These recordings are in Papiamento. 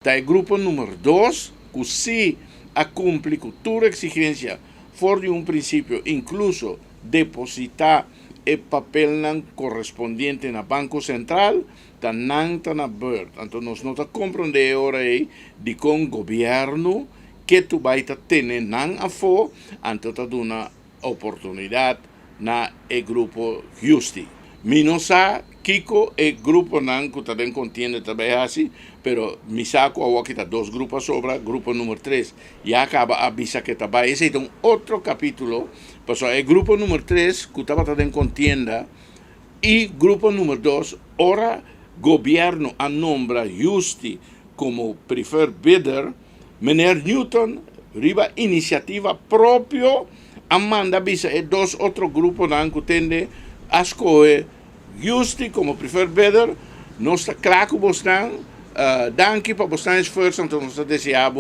Ta e grupo number 2 ku si a kumpli ku tur eksigensia for di un prinsipio, inkluso depositá e papelnan korespondiente na Banko Sentral, ta nan ta na beurt. Anto nos no ta komprondé e ora ei dikon gobièrnu ketu bai ta tene nan afó, anto ta duna oportunidat na e grupo Giusti. Mi no sa kiko e gruponan ku ta den kontienda ta bai hasi, pero mi sa ku awor ta dos grupo a sobra, grupo number 3 ya kaba a bisa ku ta bai. Esei ta un otro kapítulo, pasobra e grupo number 3 ku tabata den kontienda i grupo number 2, ora gobièrnu a nombra Giusti komo preferred bidder, meneer Newton, riba inisiativa propio, a manda bisa e dos otro gruponan ku tende a skohe Giusti komo preferred bidder: "Nos ta kla ku bosnan, danki pa bosnan esfuerso, anto nos ta deseá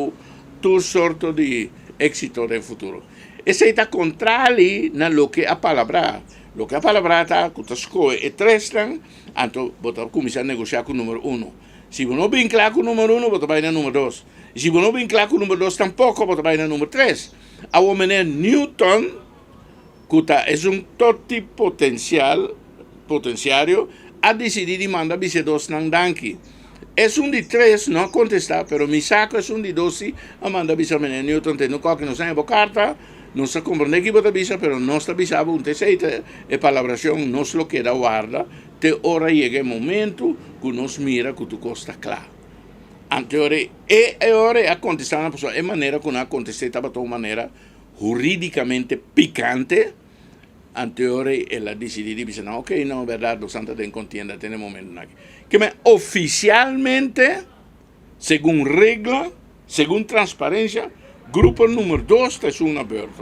tur sorto di éksito den futuro." Esei ta kontrali na loke a palabrá. Loke a palabrá ta ku ta skohe e tresnan, anto bo ta kuminsá negoshá ku number 1. Si bo no bin kla ku number 1, bo ta bai na number 2. Si bo no bin kla ku number 2 tampoko, bo ta bai na number 3. Awor meneer Newton, ku ta e un totipotensial, potensiario, a disidí di manda bisa e dosnan danki. Esun di tres no a kontestá, pero mi sa ku esun di dos si a manda bisa meneer Newton: "Te no koke nos bo karta, nos ta komprondé kiko bo ta bisa, pero nos ta bisa un teseite e palabrashon nos lo keda warda te ora yega e momento ku nos mira ku tur kos ta kla." Anto e ora a kontestá na persona, e manera ku nan a kontestá tabata un manera hurídikamente pikante. Anto el a disidí di bisa: "No, ok, no, berdat, nos ta den kontienda te e momento aki." Ke men ofisialmente, segun regla, segun transparensia, grupo number 2 ta na beurt.